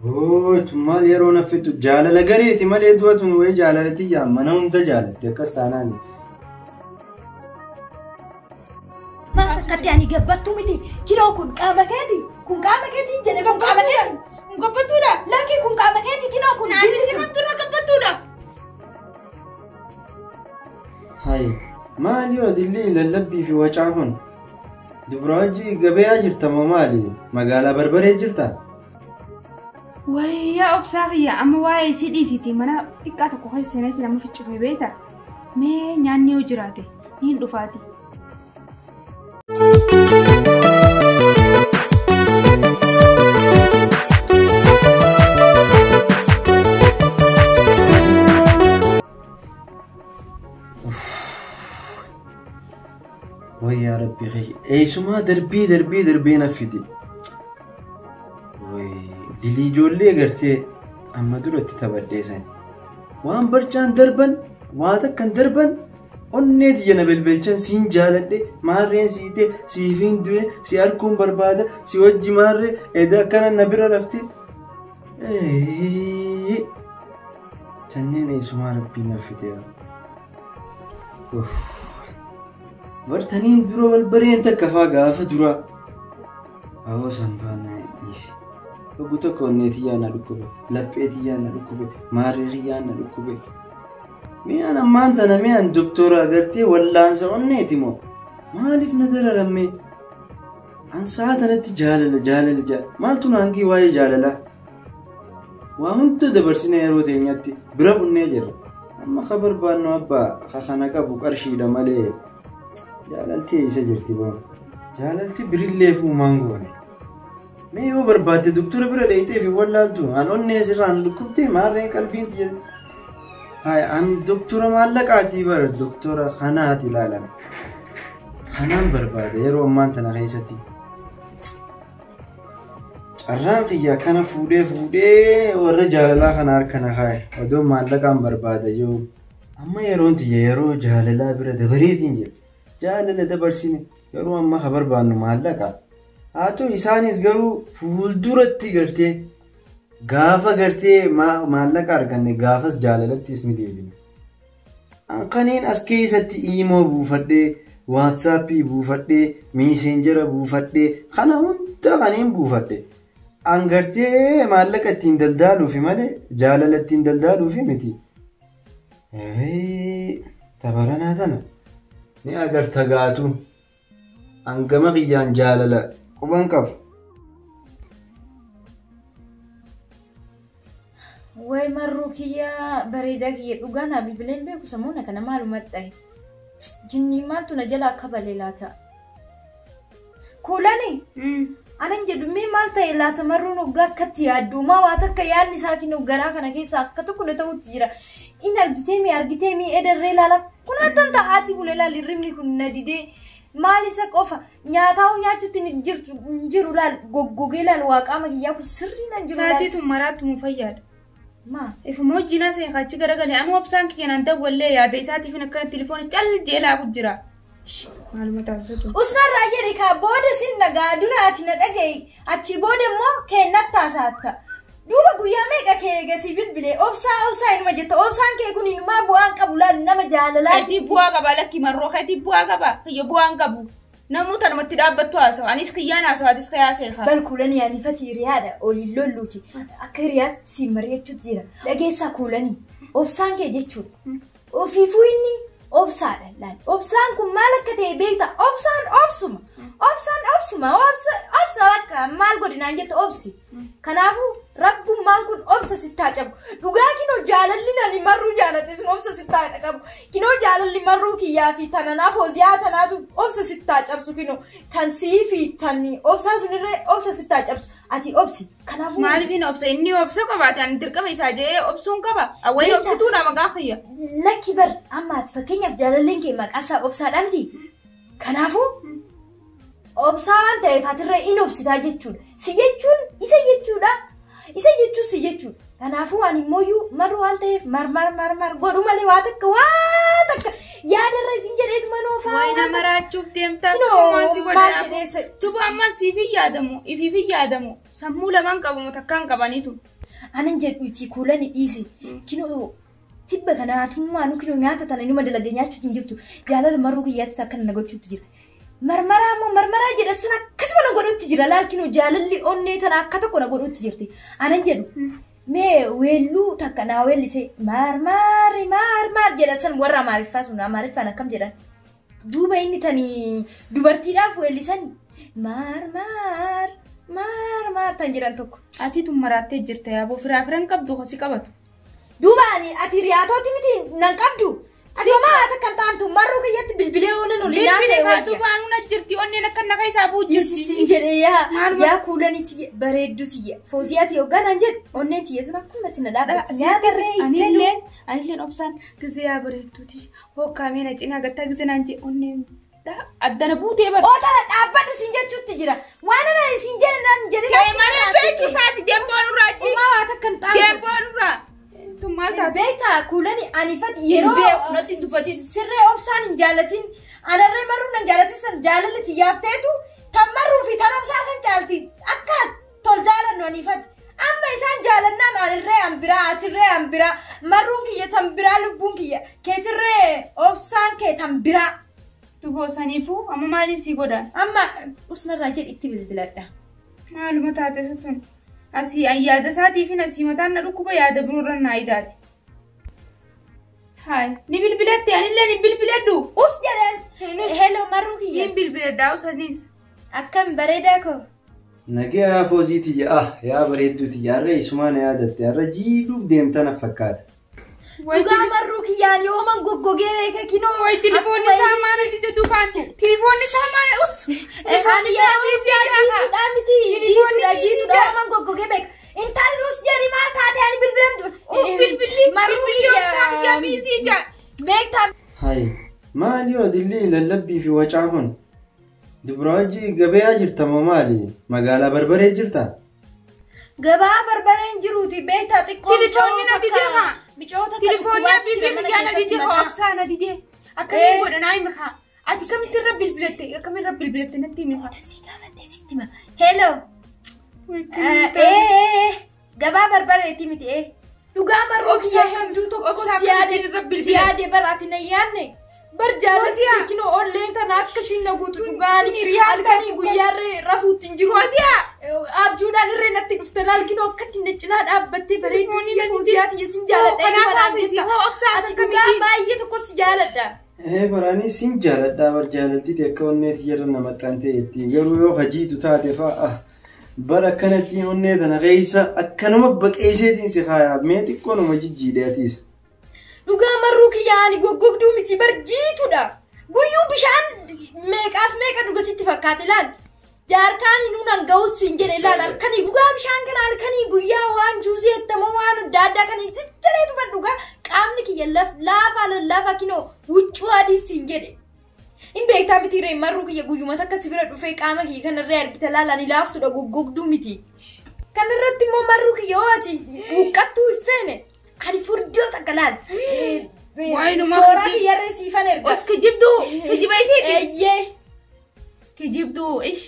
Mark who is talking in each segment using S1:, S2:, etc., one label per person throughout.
S1: Tun maal yeroo naffittu jaalala gareeti malee du'a tun wayii jaalala tiyyaa mana hunda jaalatte akkas taanaani.
S2: Akkatti ani gabbattuu miti. Kiloo kun qaama keeti. Kun qaama keeti jedhe kun qaama keeti.
S3: Kun gabbattuudha.
S2: Lakkii kun qaama keeti kinoo kun.
S3: Naasisi hamturra gabbattuudha.
S1: Hayi maali yoo dilli lallabbii fi wacaa kun? Dubra wajji gabayaa jirta moo maali? Magaalaa Barbaree jirta?
S3: Wayyaa obsaa kiyya amma waa'ee isii dhiisiti mana xiqqaa tokko keessa seenetti nama ficcifee beekta. Mee nyaanni yoo jiraate niin dhufaati.
S1: Wayyaa rabbi kiyya eessumaa darbii darbii darbee naffiti. Dilii ijoollee gartee amma duratti taphadhee sani. Waan barcaan darban waa takkan darban onnee tiyya na belbelchan siin jaaladhe maarreen siite siifiin du'e si arguun barbaada si wajji maarree eda akkana na bira rafte. Sanneen eessumaa rabbii naffite. Bartaniin dura wal bareen takka faa gaafa dura. Awoo sanfaan dhiise. Dhuggu tokko onnee tiyyaa na dhukkube, laphee tiyyaa na dhukkube, maarree tiyyaa na dhukkube. Mi'aan ammaan tana mi'aan doktora agartee wallaansa onneeti moo? Maaliif na dararamme? An sa'a tanatti jaalala jaalala jaalala. Maaltu naangii waa'ee jaalalaa? Waa hunda dabarsine yeroo teenyatti bira qunnee jirra. Amma ka barbaannu abbaa ka kana qabu qarshiidha malee jaalalti eessa jirti boo? Jaalalti birillee fuumaan goone. Mee yoo barbaadde doktora bira dheeyitee fi wallaaltu an onnee sirraan dhukkubtee maarreen qalbiin tiyya. Hayi an doktora maallaqaatii bara doktora kanaati ilaalan. Kanaan barbaada yeroo ammaan tana keessatti. Carraan kiyya kana fuudhee fuudhee warra jaalalaa kana harka na kaaye odoo maallaqaan barbaada yoo. Amma yeroon tiyya yeroo jaalalaa bira dabareetiin jira. Jaalala dabarsine yeroo amma ka barbaannu maallaqa. Haa ta'u isaanis garuu fuulduratti gartee gaafa gartee maallaqa arganne gaafas jaalalattis ni deebina. Kaniin as keessatti iimoo buufadhee, waatsaappii buufadhee, miiseenjera buufadhee kana hunda kaniin buufadhe. An gartee maallaqa ittiin daldaaluufi malee jaalala ittiin daldaaluufi miti. Tabaranaa tana ni agarta gaatu. An gama kiyyaan jaalala quban qabu.
S2: Way marruu kiyya bareedaa kiyya dhugaa naa bilbileen beeku samuuna kana maalumatti ta'e. Jinnii maaltu na jala akka balee laata? Kuulani anan jedhu mee maal ta'e laata marruun hoggaa akkatti yaaddu maa waa takka yaadni isaa kinuu garaa kana keessa akka tokko na ta'utti jira. In argitee mi argitee mi edarree laala kun attan ta'aati bulee laal hirribni kun na didee maal isa qofa nyaataa nyaachuutti hin jiru laal goggogee laal waa qaama kiyyaa kun sirrii nan jiru laal.
S3: Sa'aatii tun maraattu mu fayyaadha.
S2: Maa?
S3: Ifuma wajjin haasa'e achi garagalee anu obsaan kiyya naan dawwallee yaada isaatiif akkana telefoona cal jee laabu jira. Maaluma taasisatu.
S2: Usnarraa jedhi kaa booda sin nagaa dura ati na dhaga'i achi booda immoo keennatti haasa'atta. Duuba guyyaa meeqa kee eegasii bilbilee obsaa obsaa inuma jetta obsaan kee kun inumaa bu'aan qabu laal nama jaalalaa.
S3: Keetii bu'aa qaba lakki marroo keetii bu'aa qaba kiyya bu'aan qabu. Namuu tanumatti dhaabbattu haasawa anis kiyyaan haasawa atis kiyyaa seeqa.
S2: Bal kuulanii anifati hiriyaadha oliin lolluuti akka hiriyaatti siin mari'achuutu jira dhageessaa kuulanii obsaan kee jechuudha. Ofiifuu inni obsaadha laal obsaan kun maal akka ta'e beekta obsaan obsuma obsaan obsuma obsa bakka maal godhinaan jette obsi. Kanaafuu rabbummaan kun obsa sittaa cabu dhugaa kinoo jaalalli nani marruu jaaladhe sun obsa sittaa qabu kinoo jaalalli marruu kiyyaa fi tananaaf hoziyaa tanaatu obsa sittaa cabsu kinoo tan sii fi tan obsaa sunirree obsa sittaa cabsu ati obsi kanaafuu.
S3: Maaliif hin obsa inni obsa qabaate ani dirqama isaa jee obsuun qaba awwayi obsituu nama gaafiyya.
S2: Lakki bar amma ati fakkeenyaaf jaalalleen kee maqaa isaa obsaadha miti kanaafuu. Obsaa waan ta'eef atirra in obsitaa jechuudha. Si jechuun isa jechuudha. Isa jechuun si jechuudha. Kanaafuu waan immooyyuu marru waan ta'eef mar mar mar mar godhu malee waa takka yaadarra isin jedheetu manoofaa.
S3: Wayi nama raachuuf deemtaa
S2: Kinoo maal jedheessa.
S3: Tuba amma siif hin yaadamu ifiif hin yaadamu. Sammuu lamaan qabu takkaan qabaniitu.
S2: Anan jedhuuti kuulani dhiisi. Kinoo tibba kana hatummaa nu kinoo nyaata tana inuma dalagee nyaachuutti hin jirtu. Jaalala marruu kiyyaatti akkana na gochuutti jira. Marmaraa immoo marmaraa jedha sana akkasuma na godhutti jira. Laal kinoo jaalalli onnee tana akka tokko na godhutti jirti. Anan jedhu mee weelluu takka naa weellise marmaari marmaar jedha san warra Amaariffaa sun Amaariffaan akkam jedhan. Duuba inni tani dubartiidhaaf weellisan marmaar marmaar tan jedhan tokko.
S3: Ati tun maraattee jirta yaaboo firaa firan qabdu kasi qabatu.
S2: Duuba ani ati riyaatooti miti nan qabdu. Ati homaa haata kan taantu marruu kiyyatti bilbilee oolan olii naasee
S3: Bilbili
S2: wayya.
S3: duuba anuun as jirti onneen akka naqa isaa buu
S2: Jirti
S3: jirti.
S2: jedhe yaa
S3: Maaluma-
S2: yaa kuulanii tiyya bareedduu tiyya fooziyaa tiyya hoggaa naan jedhu onneen tiyya sun akkuma tina dhaabbatti nyaata irree hin fedhu.
S3: Anilleen anilleen obsaan gisee yaa bareedduuti hokkaamee na cinaa gattaa gisee naan jee onneen addana buutee bara.
S2: Ootala dhaabbadhu siin jechuutti jira. Waan ana siin jedhe naan jedhe
S3: Kee malee beektu isaati deemboon irraa achi.
S2: Homaa haata kan taantu.
S3: Deemboon irraa. Tun maal taate?
S2: Beektaa kuulanii ani fati
S3: Hin
S2: yeroo
S3: beeku natti hin dubbatin.
S2: sirree obsaan hin jaalatin anarree marruu nan jaalatin san jaalalli tiyyaaf ta'etu tan marruu fi tan obsaa san caalti akka tol jaalannu anifati. Amma isaan jaalannaan anirree an biraa atirree an biraa marruun kiyya tan biraa lubbuun kiyya keetirree obsaan kee tan biraa.
S3: Duboo saniifuu amma maaliin sii godhan?
S2: Amma usnarraa jedhi itti bilbiladha.
S3: Maaluma taate isa tun? Asii an yaada isaatii fi asii mataan na dhukkuba yaada biroorra naa idaati. Haay ni bilbilatte anillee ni bilbiladhu.
S2: Us jedhan hello marruu kiyya
S3: Ni bilbiladhaa usaniis.
S2: akkam bareedaa koo.
S1: Nagaa foozii tiyya ah yaa bareedduu tiyya har'a isumaa na yaadatte har'a jiidhuuf deemtana fakkaata.
S2: Dhugaa marruu kiyyaan yooman goggogee beeka kinoo.
S3: Wayi tilifoonni isaa maana dide duubaan tilifoonni isaa maana us.
S2: Ani yeroo hundaa jiituudha miti jiituudha jiituudha yooman goggogee beeka. Intalli us jedhi maal taate ani bilbilamtu.
S3: Bilbilli
S2: marruu
S3: bilbilli isaa
S2: kiyya
S3: biyya biizii jaa.
S2: beektaa
S1: Hayi maali odilli lallabbii fi wacaa kun? Dubra wajji gabayaa jirta moo maali? Magaalaa barbaree jirta?
S2: Gabaa barbareen jiruuti beektaa xiqqoo
S3: Tilifoonni na dide haa.
S2: micoota
S3: Tilifoonni abbiin biyya na dide haa obsaa na dide. Akkamiin godha naa himi haa. Ati kamitti irra bilbilatte akkamiin irra bilbilatte natti himi haa.
S2: Si gaafadhe sitti hima. Hello. Gabaa barbareeti miti ee. Dhugaa marruu kiyya hedduu tokko
S3: Obsaa
S2: si yaade
S3: kamitti irra
S2: si
S3: bilbila.
S2: yaade baraati na yaadne. Bar jaalatti kinoo olleen tana akka ishiin na guutu dhugaanii halkanii guyyaarree rafuutti hin jiru.
S3: Fooziyaa.
S2: Abjuudhaan irree natti dhufte laal kinoo akkatti na cinaa dhaabbattee bareedduu tiyya fooziyaa tiyya sin jaaladha.
S3: Kanaaf
S2: Inni manaan
S3: haasisi
S2: jetta.
S3: hoo obsaa
S2: Ati dhugaa
S3: akkamitti.
S2: baay'ee tokko si jaaladha.
S1: Ee baraanii sin jaaladhaa bar jaalaltii akka onnee tiyyarra na maxxantee itti garuu yoo hajiitu taate fa'a bara akkanatti onnee tana keessa akkanuma baqeesseetiin si kaayaa mee xiqqoo numa jijjiidhe atiis.
S2: Dhugaa marruu kiyya ani goggogduu miti bar jiituudha. Guyyuu bishaan meeqaaf meeqa dhuga sitti fakkaate laal. Jaarkaan nuun hanga'us siin jedhe laal halkanii dhugaa bishaan kana halkanii guyyaa waan juusii ettamoo waan adda addaa kan jijjireetu ban dhugaa qaamni kiyya laafaa lallaafaa kinoo huccuu adii siin jedhe. Hin beektaa miti ree marruu kiyya guyyuma takka si bira dhufee qaama kiyya kanarree argita laal ani laaftudha goggogduu miti. Kanarratti immoo marruu kiyya yoo ati huqqattuu hin feene ani furdoo takka laal.
S3: Waayinuma
S2: Sooraa
S3: kijib-
S2: kiyyarree siifan erga.
S3: Os kijibduu kijiba isiiti.
S2: Eeyyee.
S3: Kijibduu ish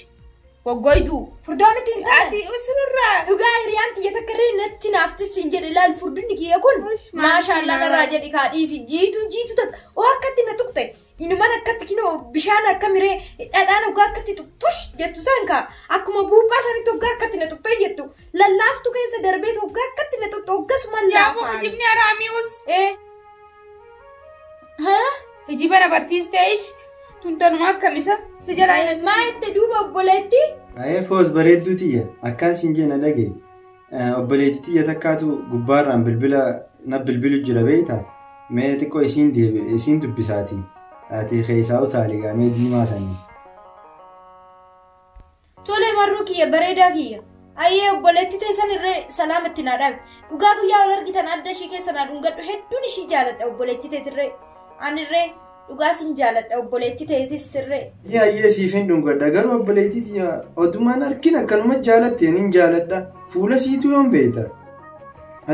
S3: goggoyduu.
S2: Furdoo miti hin taane.
S3: Ati usunirraa.
S2: Dhugaa hiriyaan tiyya takka irree natti naaftis siin jedhe laal furdinni kiyya kun maashaallaa narraa jedhi kaa dhiisi jiitu jiitu takka oo akkatti na tuqxe inuman akkatti kinoo bishaan akka miree dhadhaan hoggaa akkatti tuqxush jettu san kaa akkuma buuphaa sanitti hoggaa akkatti na tuqxe jettu lallaaftu keessa darbeetu hoggaa akkatti na tuqxe hoggasuma
S3: Yaaboo
S2: laafaan.
S3: kijibni haraamii us.
S2: Ee. Haa?
S3: Kijiba na barsiiste ish. Tun tanuma akkamisa si jalaa hin
S2: Maa itti duuba obboleetti?
S1: Ayee foos bareedduu tiyya akkaan sin jee na dhagaye. Obboleettii tiyya takkaatu gubbaarraan bilbila na bilbilu jira beektaa? Mee xiqqoo isiin deebi isiin dubbisaati. Ati keessaa utaali gaa mee diimaa sanii.
S2: Tole marruu kiyya bareedaa kiyya. Ayyee obboleetti teessan irree salaamatti naa dhaabe. Dhugaa guyyaa wal argitan adda ishii keessa naa dhungadhu hedduun ishii jaaladha obboleetti teetirree. Anirree dhugaa sin jaaladha obboleetti teetis sirree.
S1: Yaa ayyee siif hin dhungadha garuu obboleettii tiyya odumaan harkin akkanuma jaalatte nin jaaladha fuula siitu yoon beekta.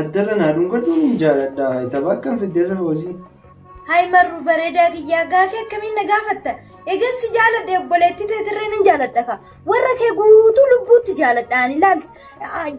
S1: Addarra naa dhungadhu nin jaaladha tapha akkam fiddeessa foosii.
S2: Hayi marruu bareedaa kiyyaa gaafii akkamiin na gaafatta? Egaa si jaaladhe obboleettii teetirree nan jaaladha ka. Warra kee guutuu lubbuutti jaaladha ani laal.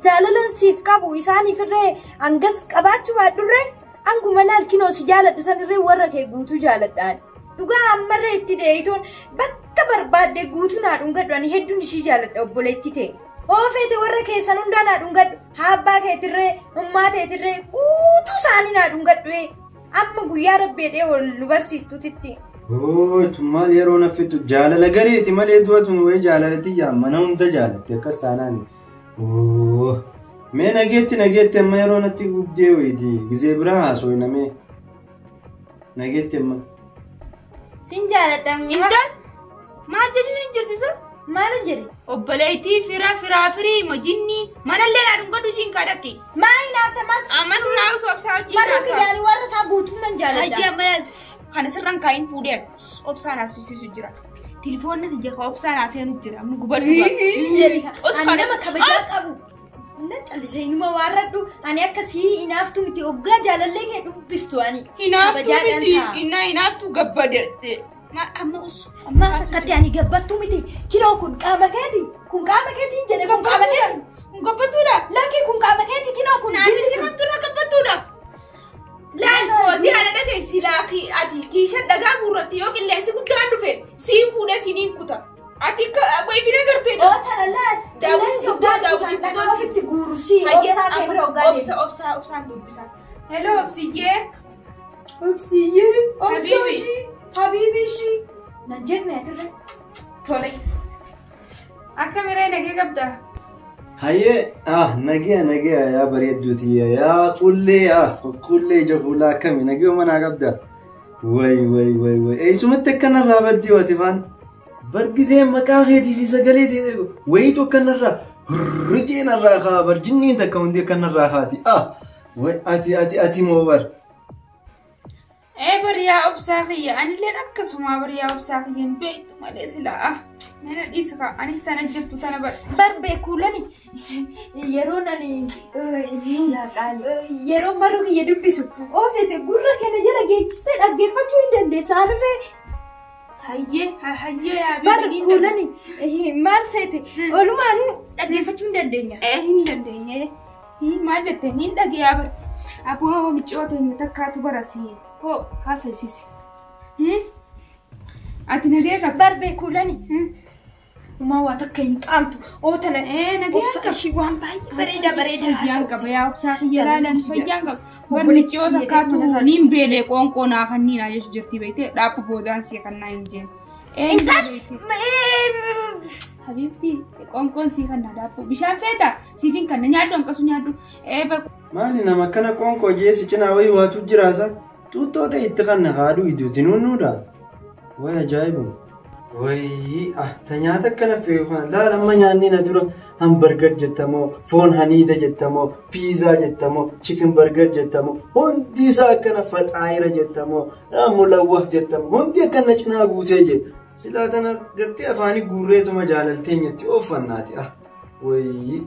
S2: Jaalalan siif qabu isaaniifirree hangas qabaachuu baadhurree hanguma laal kinoo si jaaladhu sanirree warra kee guutuu jaaladha ani. Dhugaa ammarree itti deeyitoon bakka barbaadde guutuu naa dhungadhu ani hedduun ishii jaaladha obboleettii ta'e. Oofeete warra keessan hundaa naa dhungadhu. Abbaa keetirree, ummaa teetirree guutuu isaanii naa dhungadhu. Amma guyyaa rabbeedhee wal nu barsiistutitti.
S1: Oo, tun maal yeroo naffittu jaalala gareeti malee du'a tun wayii jaalala tiyyaa mana hunda jaalatti akkas taanaan. Oo, mee nageetti nageetti amma yeroo natti gubdee wayiiti gizee biraa haasofna mee. Nageetti amma.
S2: Sin jaaladha.
S3: Intal maal jechuun hin jirtisa?
S2: Maal jedhe?
S3: Obboleettii fira firaa firii mojinnii manallee naa dhungadhu jiin kadhatti.
S2: Maal naafta maal?
S3: Amma nurraa osoo obsaa wajjin
S2: Marru
S3: haasa'a.
S2: kiyyaanii warra isaa guutuu nan jaaladha.
S3: Hajji amma kana sirraan kaayin fuudhee obsaan haasofsiisu jira. Telefoonni tiyya ka obsaan haaseenu jira. Amma gubadhu. Os
S2: Ani
S3: kana
S2: nama kabajaa qabu. Nan callisee inuma waarradhu ani akkasii hinaaftu miti oggaa jaalallee kee dubbistu ani.
S3: Hinaaftuu
S2: Kabajaadhaan
S3: miti.
S2: ta'a.
S3: Innaa hinaaftuu gabbade. Amma os.
S2: Amma akkatti ani gabbattuu miti. Kinoo kun qaama keeti. Kun qaama keetiin jedhe kun qaama keeti.
S3: Kun gabbattuudha.
S2: Lakki kun qaama keeti kinoo kun
S3: Naanni sirrattuudha gabbattuudha. Laal kooti ana dhagaye silaa ati kiisha dhagaa guurratti yoo qilleensi guddaan dhufe sii fuudhee siniin kuta. Ati wayi gartee
S2: Oo tana laal.
S3: Daawwitii
S2: Qilleensi hoggaa
S3: guddoo,
S2: dhufu kan
S3: daawwitii
S2: dhagaa
S3: guddoo.
S2: ofitti guuru sii obsaa kee bira hoggaa deemu.
S3: Obsa obsa obsaan dubbisa. Hello obsiyyee.
S2: Obsiyyee. Obsa
S3: Habibi.
S2: ishii. Habibi ishii. Nan jenne atirre. Tole.
S3: Akka miree nagee qabda.
S1: Hayyee ah nagiya nagiya yaa bareedduu tiyya yaa qullee ah qullee ija fuulaa akkami nagiyoo manaa qabda. Way way way way eessumatti akkanarraa baddii waati faan. Bargisee maqaa keetii fi sagalee ta'e wayiitu akkanarraa hurrujeen irraa kaa bar jinniin takka hundi akkanarraa kaati ah way ati ati ati moo bar.
S3: Ee bariyaa obsaa kiyya anilleen akkasumaa bariyaa obsaa kiyya hin beektu malee silaa. Mana dhiisa kaa anis tana jirtu tana bar.
S2: Barbee kuulani yeroo nani yeroo marru kiyya dubbisu oofete gurra keenya jala geechistee dhaggeeffachuu hin dandeessa anirree
S3: Hayyee hayyee yaa
S2: bar
S3: beekni.
S2: kuulani maal seete olumaanuu dhaggeeffachuu hin dandeenya.
S3: Ee hin dandeenye. Maal jette niin dhageeyaa bar. Aboo miccoo teenya takkaatu barasi. Hoo haasofsiisi. Ati nagee qabda.
S2: Barbee kuulani umaa waa takka hin qaamtu oo tana
S3: Ee nagee
S2: obsa
S3: qabda.
S2: ishii waan baay'ee bareeda bareeda
S3: Fayyaan qaba yaa obsaa kiyya laalan fayyaan qaba. Bar
S2: Obboleettii
S3: miccoo
S2: kiyya
S3: takkaatu
S2: deemuu
S3: niin beelee qoonqoo naa kanniinaa jechu jirti beekte dhaabbu boodaan si'a kannaa hin jeen. Ee
S2: Intal
S3: Habiibti qoonqoon sii kannaa dhaabbu bishaan feeta siifin kanna nyaadhu hanqasu nyaadhu. Ee bar
S1: Maali nama akkana qoonqoo jeessi cinaa wayii waatu jiraasa xuuxxoodha itti kanna haadhu iduuti nuunnuudha. Way ajaa'ibu. Wayii ah ta nyaata akkana fe'u kana laal amma nyaanni na dura hambargar jettamoo foon haniida jettamoo piizaa jettamoo chicken burger jettamoo hundi isaa akkana faxaayira jettamoo mulawwah jettamoo hundi akkana cinaa guutee jedhu. Silaa tana gartee afaanii guurreetuma jaalalteenyatti ooffannaati ah. Wayii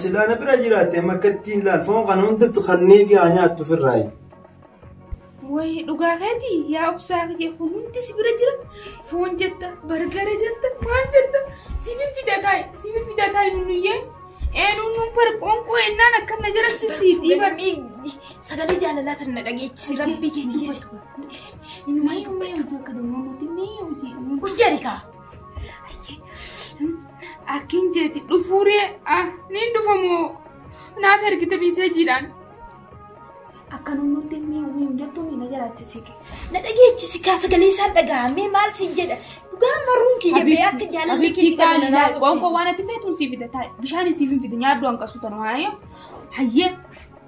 S1: silaa na bira jiraatte amma akka ittiin laal foon kana hundatti kannee fi haa nyaattu ofirraayi.
S3: Wayi dhugaa keeti yaa obsaa kiyya kun hundi si bira jira. Foon jetta, bargara jetta, maal jetta. Siifin fidataayi, siifin fidataayi nunuyyee. Ee nunuun bar qoonqoo ennaan akkam na jala sisiitii bar.
S2: Sagalee jaalalaa tana na dhageechisi rabbii keetii jedhe.
S3: Mayu mayu bakka nuti mi'uuti.
S2: Us jedhi kaa.
S3: Akkin jeeti dhufuuree ah niin dhufamoo naaf ergite miiseejiidhaan. Akka nunuutti mi'u mi'u jettu na jalaachisiike.
S2: Na dhageechisi kaa sagalee isaan dhaga'amee maal siin jedha. Dhugaa marruun kiyya bee akka jaalallee keetii kana na
S3: Qoonqoo
S2: haasofsiisu.
S3: waan ati feetuun sii fida taa'e bishaan siif hin fida nyaaddu hanqasu tanu haayyo. Hayyee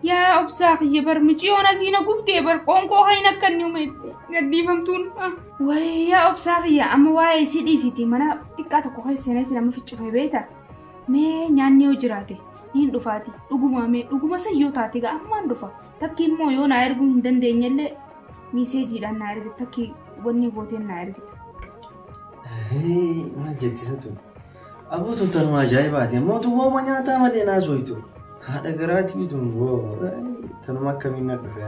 S3: yaa obsaa kiyya bar micciyoon asii na gubdee bar qoonqoo hayin akka inni uume gadhiifamtuun. Wayi yaa obsaa kiyya amma waa'ee isii dhiisiiti mana xiqqaa tokko keessa seeneeti nama ficcifee beekta. Mee nyaanni yoo jiraate niin dhufaati dhuguma mee dhuguma san yoo taate gaa ammaan dhufa takki immoo yoo naa erguu hin dandeenyellee miiseejiidhaan naa ergite takki wanni gooteen naa ergite.
S1: Maal jetti isa tun? Aboo tun tanuma ajaa'ibaati. Ammoo tun wooma nyaataa malee naa soyitu. Haadha garaatii tun woo tanuma akkamiin na dhufe.